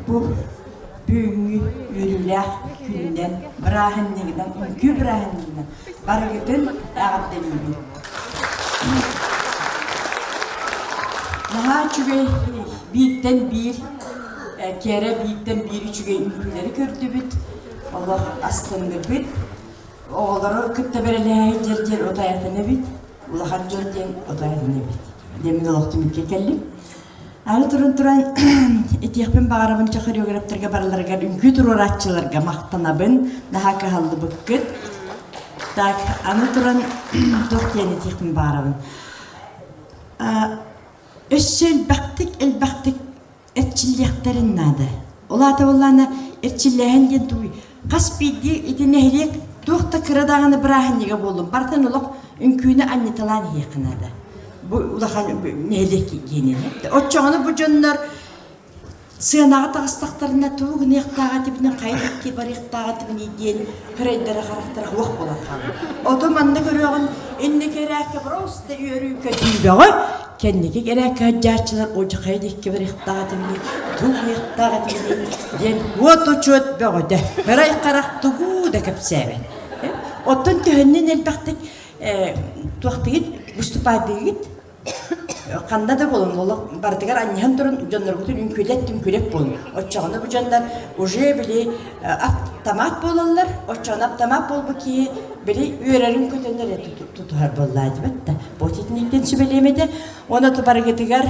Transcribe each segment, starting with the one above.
бу бүгүҥҥү үөрүүлээх күнүнэн, бырааһынньыгынан, үҥкүү бырааһынньыгынан барыгытын эҕэрдэлиибин. Наһаа үчүгэй бииртэн биир кэрэ бииртэн биир үчүгэй үҥкүүлэри көрдүбүт, олох астынныбыт. Оҕолору кытта бэрэлэһэ дьэр дьэр утайатын эбит, улахан дьон диэн утайатын эбит. Диэммин олох түмүккэ кэллим. Аны туран туран этиэхпин баҕарабын чэ хореографтарга барыларыгар үҥкүү туруорааччыларга махтанабын, наһаа кыһаллыбыккыт. Так, аны туран туох диэн этиэхпин баҕарабын. Өссө элбэхтик элбэхтик эрчиллиэхтэрин наада. Ол аата буоллаҕына эрчиллээһин диэн тугуй? Хас биирдии ити нэһилиэк туох да кыра даҕаны бырааһынньыга буоллун, барытын олох үҥкүүнү анньыталаан иһиэххэ наада. Бу улахан нэһилиэк гиэнинэ. Оччоҕуна бу дьоннор сыанаҕа таҕыстахтарына тугу гыныахтааҕа этибинин, хайа диэки барыахтааҕа этибиний диэн сырайдара харахтара уох буолан хаалар. Ото манна көрүөҕүн инники эрээккэ просто үөрүү көтүү бөҕө, кэнники эрээккэ сылдьааччылар одьахайа диэки барыахтаах этибиний, тугу гыныахтаах этибиний диэн уот учуот бөҕөтө. Ырай харах тугу да кэпсээбэт. Оттон төһөннөн элбэхтик туохтыгыт выступайдыгыт Ханна да буолун, олох барытыгар анньыһан туран дьонноргутун үҥкүүлэт түҥкүлэт буолун. Оччоҕуна бу дьоннор уже били автомат буолаллар, оччоҕуна автомат буолбут киһи били үөрэрин көтөнөр эрэ тутуһар буоллаа диэбэт да. Бу итинниктэн сүбэлиэм этэ. Уонна барыгытыгар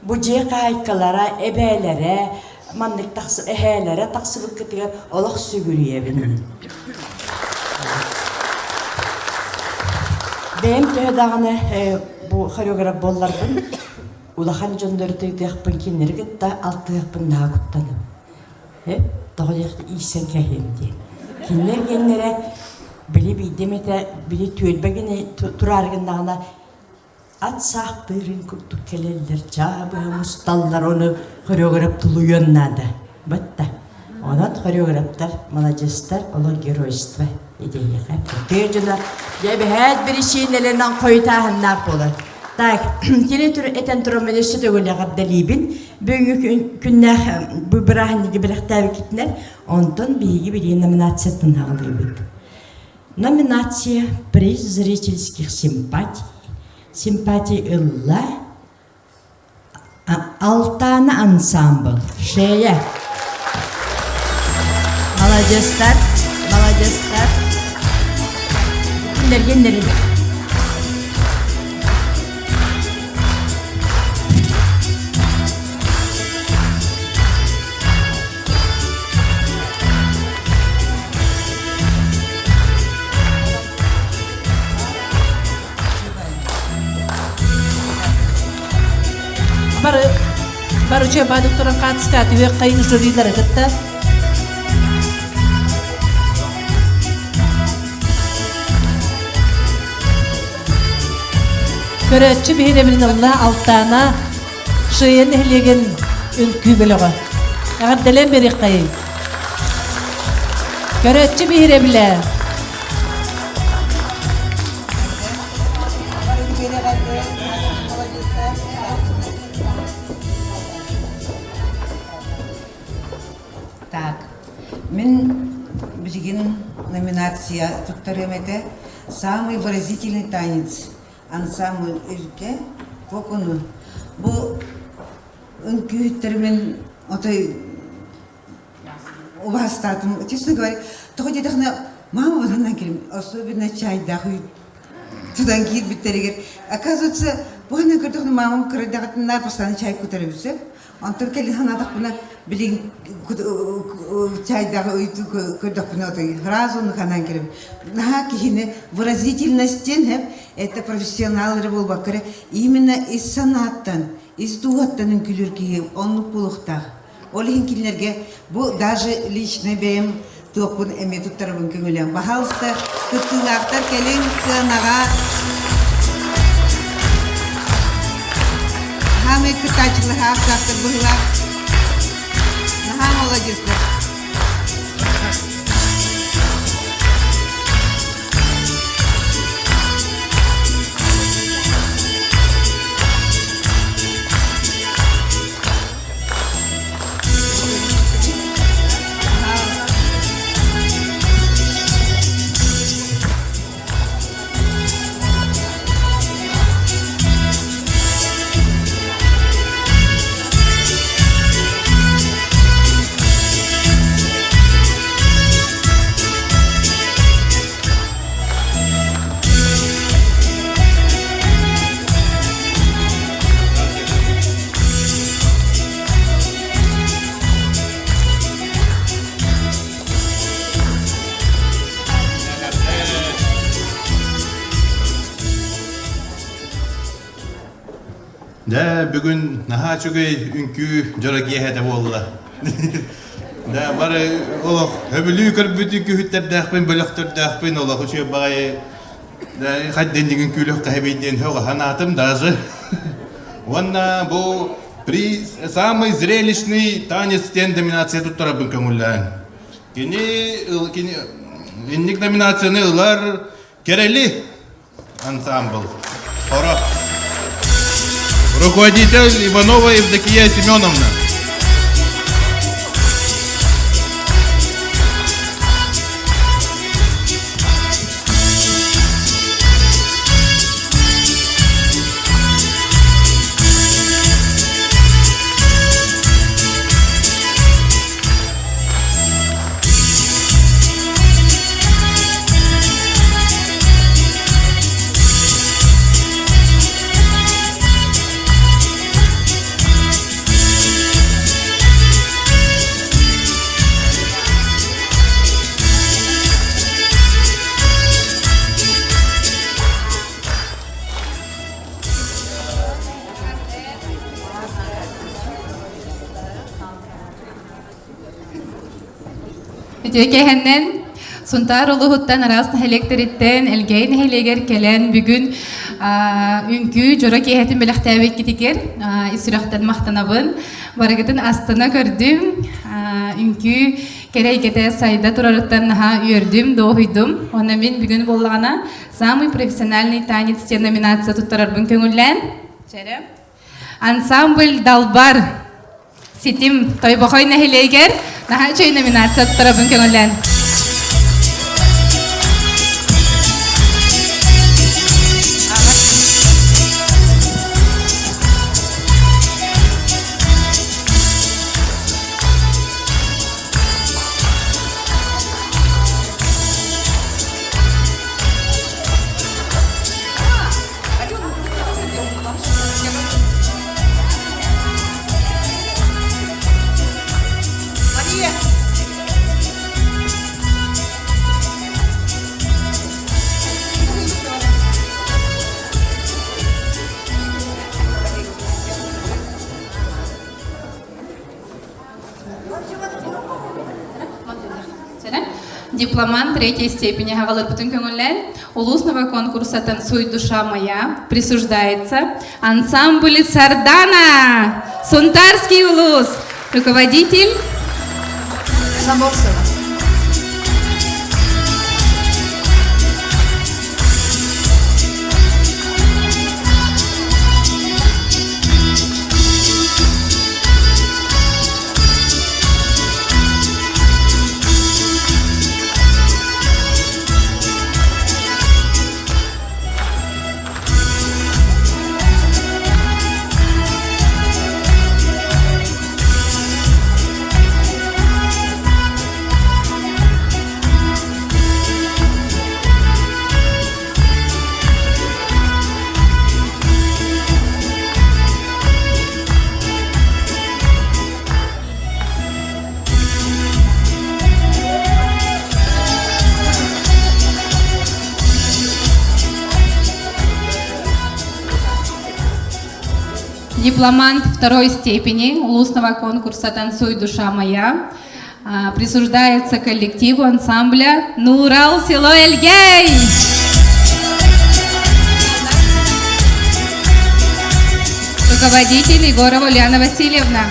бу дьиэ хаһаайкалара, эбээлэрэ, маннык тахсы эһээлэрэ тахсыбыккытыгар олох сүгүрүйэбин. Бэйэм төһө даҕаны бу хореограф буолларбын, улахан дьоннору тыытыахпын, кинилэри кытта алтыһыахпын наһаа куттанабын. Тоҕо диэхтэ иирсэн кэһиэм диэн. Кинилэр гиэннэрэ били биирдэ эмэтэ били түөлбэ гинэ тураары гыннаҕына Ат саахтыырын курдук кэлэллэр, чаабыһа мусталлар, ону хореограф тулуйуон наада. Батта. Онон хореографтар, маладьыастар, олор геройство идеяҕа. Тыа дьоно дьэ эбэһээт биричиинэлэринэн хойутааһыннаах буолар. Так, кини этэн туран өссө төгүл эҕэрдэлиибин. Бүгүҥҥү күннээх бу бырааһынньыгы бэлэхтээбиккитинэн, онтон биһиги билигин номинацияттан аҕалыыбыт. Номинация «Приз зрительских симпатий» симпатий ылла Алтаана ансамбл Шея. Маладьыастар, маладьыастар. Кинилэргин Бары бары үчүгэй туран хаатыска түһүөх хайын жюрилары кытта Көрөөччү биһирэбилин ылла Алтаана Шея нэһилиэгин үҥкүү бөлөҕө. Эҕэрдэлээн биэриэххэйиҥ. Көрөөччү биһирэбилэ. Так, мин билигин номинация туттарыам этэ. Самый выразительный танец ансамбль Илгэ Кокуну. Бу үҥкүүһүттэрмин отой убаастаатым. Честно говоря, тоҕо диэтэххинэ, мама быданнан кэлим, особенно чайдаах үй тутан киирбиттэригэр. Оказывается, бу ханан көрдөхүнэ мамам кырайдаҕытына постоянно чай кутар эбит Онтон кэлин санаатахпына, билигин чайдаах ыйытыы көрдөхпүнэ отой сразу ханан кэлэбин. Наһаа киһини выразительность диэн это профессионал эрэ буолбакка эрэ именно ис санааттан, ис дууһаттан үҥкүүлүүр киһи оннук буолуохтаах. Ол иһин кинилэргэ бу даже личный бэйэм туохпун эмиэ туттарабын көҥүлээн. Баһаалыста, кыттыылаахтар кэлиҥ сыанаҕа. Хаамай кыттааччылар хаастаахтар быһыылаах. Наһаа молодецтар. Дьэ, бүгүн наһаа үчүгэй үҥкүү дьоро киэһэтэ буолла. Дьэ, бары олох сөбүлүү көрбүт үҥкүүһүттэрдээхпин, бөлөхтөрдөөхпүн, олох үчүгэй баҕайы хайден үҥкүүлүөх хаһыбый диэн санаатым даже. Уонна бу при самый зрелищный танец диэн номинация туттарабын көҥүллээн. Кини, кини инник номинацияны ылар Кэрэли ансамбл. Хоро. Руководитель Иванова Евдокия Семеновна. Үтүө кэһэннэн Сунтаар улууһуттан араас нэһилиэктэриттэн Элгээйи нэһилиэгэр кэлэн бүгүн үҥкүү дьоро киэһэтин бэлэхтээбиккитигэр ис сүрэхтэн махтанабын. Барыгытын астына көрдүм. Үҥкүү кэрэ эйгэтэ сайда турарыттан наһаа үөрдүм, дуоһуйдум. Уонна мин бүгүн буоллаҕына «Самый профессиональный танец» диэн номинация туттарарбын көҥүллээн. Ансамбль «Далбар» Ситим Тойбохой нэһилиэгэр наһаа үчүгэй номинация туттарабын көҥүллээн. Мария! Дипломант третьей степени хаҕаларбытын көҥүллээн улуусного конкурса «Танцуй, душа моя» присуждается ансамбль «Сардана» Сунтарский улус. Руководитель Саморсова. Дипломант второй степени улусного конкурса «Танцуй, душа моя» присуждается коллективу ансамбля «Нурал село Эльгей». Руководитель Егорова Ульяна Васильевна.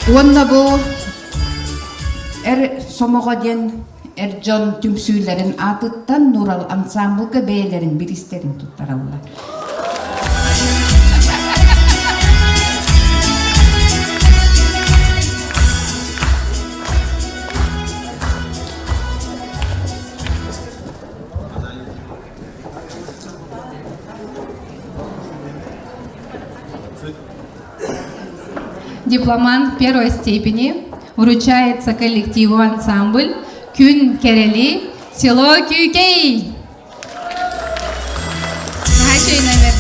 Уонна бу эр сомоҕо диэн эр дьон түмсүүлэрин аатыттан Нурал ансаамбылга бэйэлэрин бириистэрин туттараллар. Дипломант первой степени вручается коллективу ансамбль Күн Кэрэли, село Күүкэй. Номер.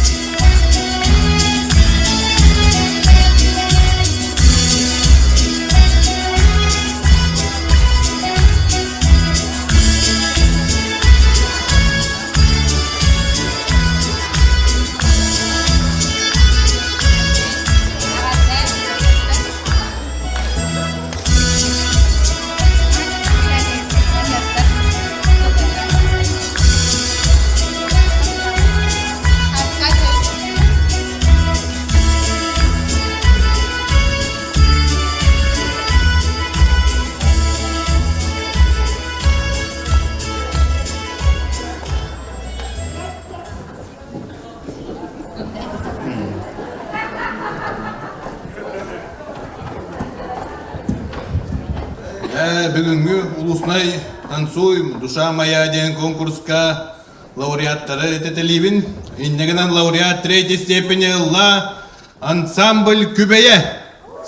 Бүгүҥҥү улуснай «Танцуем, душа моя» диэн конкурска лауреаттары этэтэлиибин. Инньэ гынан лауреат третьей степени ылла ансамбль Күбэйэ,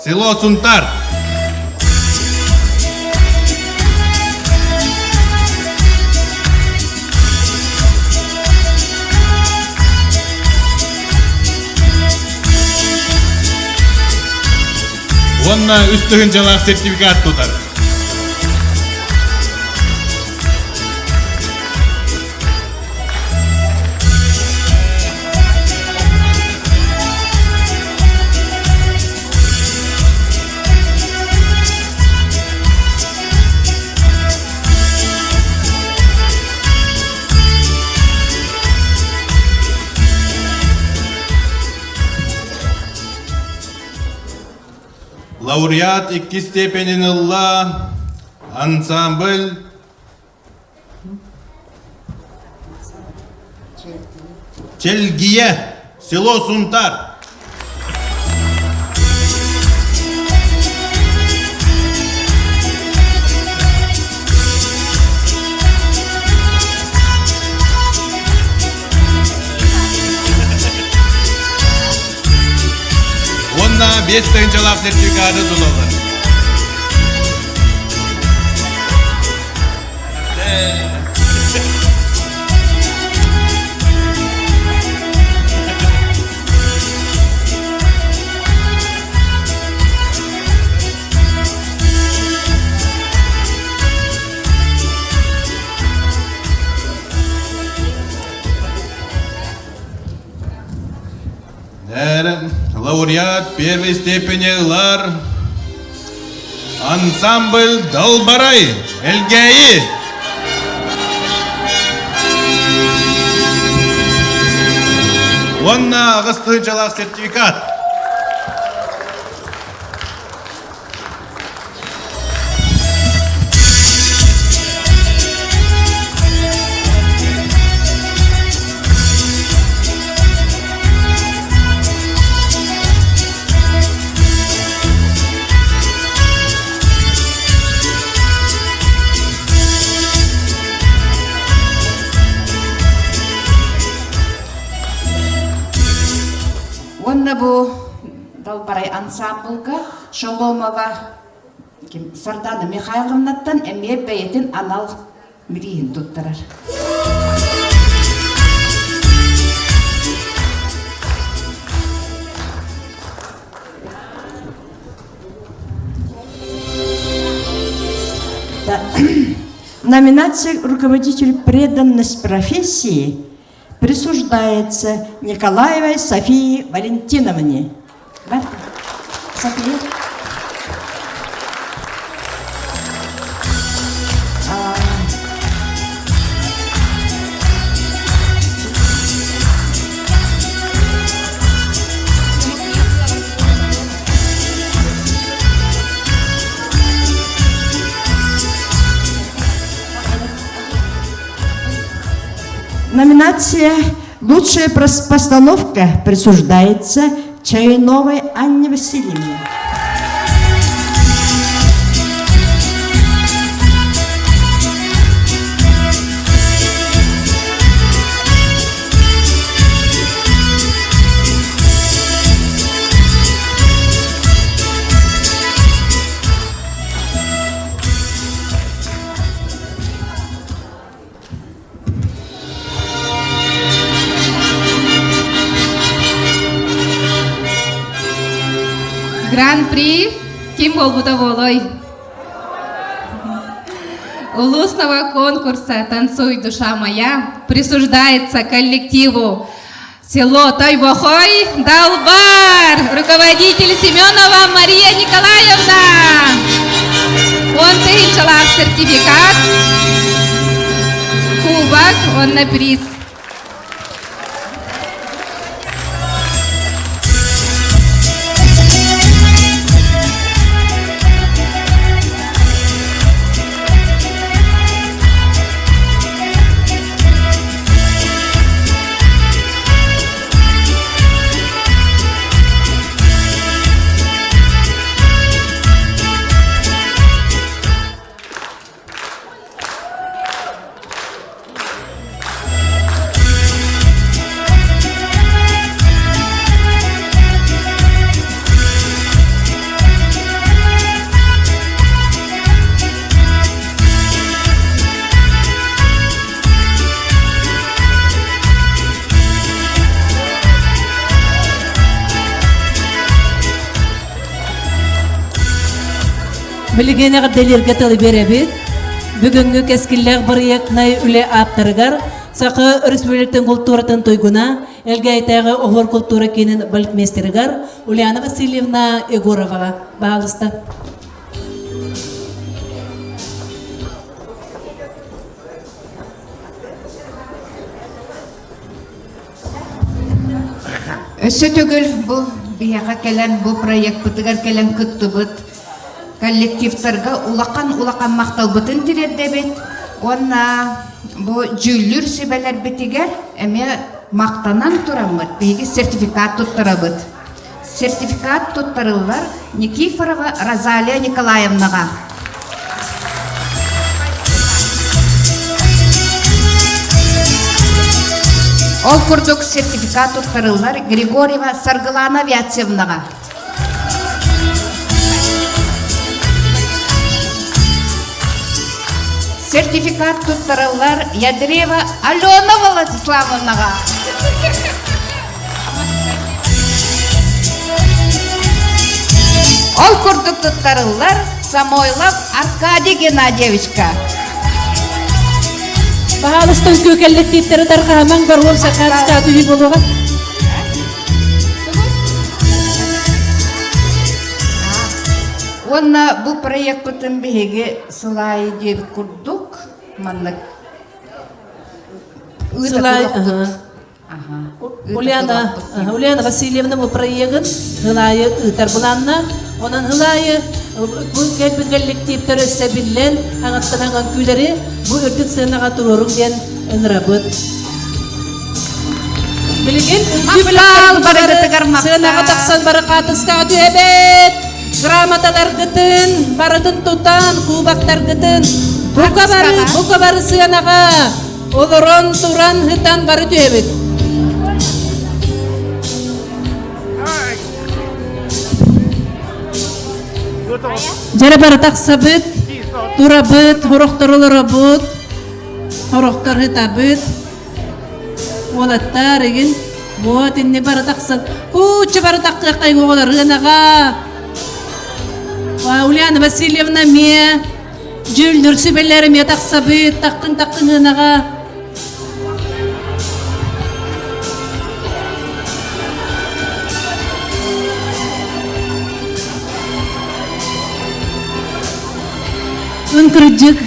село Сунтар. Уонна үс тыһыынчалаах сертификат тутар. Лауреат икки степенин ылла ансамбль Чэлгийэ, село Сунтар. Уонна биэс тыһыынчалаах сертификаты туталлар. Лауреат первой степени ылар ансамбль Далбарай Элгээйи. Уонна аҕыс тыһыынчалаах сертификат. Уонна бу Далбарай ансаамбылга Шоломова Сардана Михайловнаттан эмиэ бэйэтин анал бирииһин туттарар. Номинация «Руководитель преданность профессии» присуждается Николаевой Софии Валентиновне. Да? София? Номинация «Лучшая постановка» присуждается Чайновой Анне Васильевне. Гран-при ким буолбута буолуой? Улусного конкурса «Танцуй, душа моя» присуждается коллективу село Тойбохой Далбар, руководитель Семенова Мария Николаевна. Он тыһыынчалаах сертификат, кубок, он на приз. Билигин эҕэрдэлииргэ тылы биэрэбит. Бүгүҥҥү кэскиллээх бырайыакнай үлэ ааптарыгар Саха Өрөспүүбүлүкэтин култууратын туйгуна, Элгээйитээҕи оһуор култуура киинин балетмейстерыгар Ульяна Васильевна Егороваҕа баалыста. Өссө төгүл бу биһиэхэ кэлэн, бу проекпытыгар кэлэн кыттыбыт коллективтарга улахан-улахан махталбытын тириэрдэбит уонна бу дьүүллүүр сүбэлэрбитигэр эмиэ махтанан тураммыт биһиги сертификат туттарабыт. Сертификат туттарыллар Никифорова Розалия Николаевнаҕа. Ол курдук сертификат туттарыллар Григорьева Саргылана Авиациевнаҕа. Сертификат туттарыллар Ядреева Алена Владиславовнаҕа. Ол курдук туттарыллар Самойлов Аркадий Геннадьевичка. Баһаалыстан күөкэллэттииттэри тарҕаһамаҥ баруом сакаастаат үһү буолуоҕа. Уонна бу проекпытын биһиги сылаайы диэбит курдук маннык Сылай, Ульяна, Ульяна Васильевна бу проегын Хылайы ыытар былаанна. Онон Хылайы бу кэлбит коллективтэр өссө биллэн, аҥаттан аҥан күүлэри бу үрдүк сыанаҕа туруоруҥ диэн ыҥырабыт. Билигин Махтал барыгытыгар махтал. Сыанаҕа тахсан бары хаатыскаҕа түһэбит. Грамоталаргытын барытын тутан, кубоктаргытын бука бары, бука бары сыанаҕа Олорон, туран, ытан бары түһэбит. Дьэрэ бары тахсабыт, турабыт, хорохтор олоробут, хорохтор ытабыт. Уолаттар игин, вот инни бары тахсан, куча бары тахтыаххайын оҕолор ыанаҕа. Ульяна Васильевна миэ Дьүүллүр сүбэлэр эмиэ тахсабыт, таххын-таххын ыанаҕа. Ын кырдьык,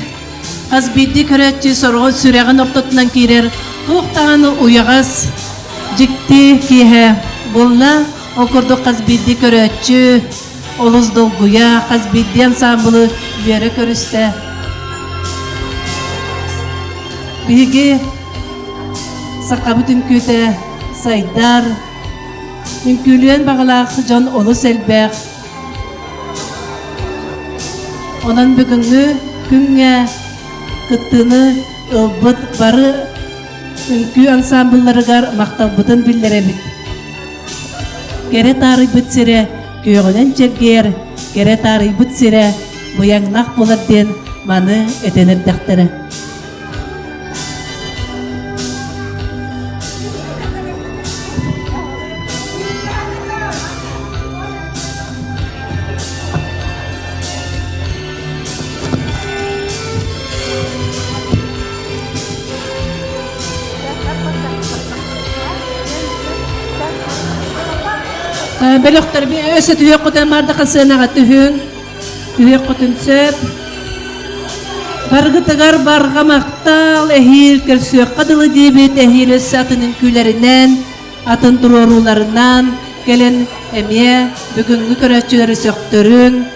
хас биирдии көрөөччү сороҕо сүрэҕин ортотунан киирэр, туох даҕаны уйаҕас, дьикти киэһэ буолла. Ол курдук хас биирдии көрөөччү олус долгуйа, хас биирдии ансаамбылы үөрэ көрүстэ. Биһиги Сахабыт үҥкүүтэ сайдар, үҥкүүлүөн баҕалаах дьон олус элбэх. Онон бүгүҥҥү күҥҥэ кыттыыны ылбыт бары үҥкүү ансаамбылларыгар махталбытын биллэрэбит. Кэрэ таарыйбыт сирэ күөҕүнэн чэлгийэр, кэрэ таарыйбыт сирэ быйаҥнах буолар диэн маны этэн эрдэхтэрэ. Бөлөхтөр өссө түһүөххүтүн баардахха сыанаҕа түһүҥ. Түһүөххүтүн сөп. Баргытыгар барҕа махтал, эһиил көрсүөххэ дылы диэбит эһиил өссө атын үҥкүүлэринэн, атын туруорууларынан кэлэн эмиэ бүгүҥҥү көрөөччүлэри сөхтөрүҥ.